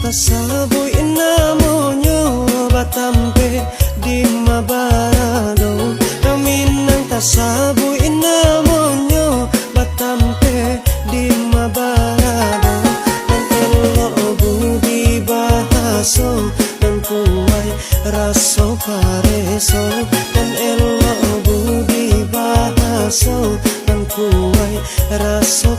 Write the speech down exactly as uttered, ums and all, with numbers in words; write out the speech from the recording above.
Tasabuik namonyo batampek di ma barado. Nan Minang tasabuik namonyo batampek di ma barado. Nan elok budi bahaso, nan kuaik raso pareso. Nan elok budi bahaso, nan kuaik raso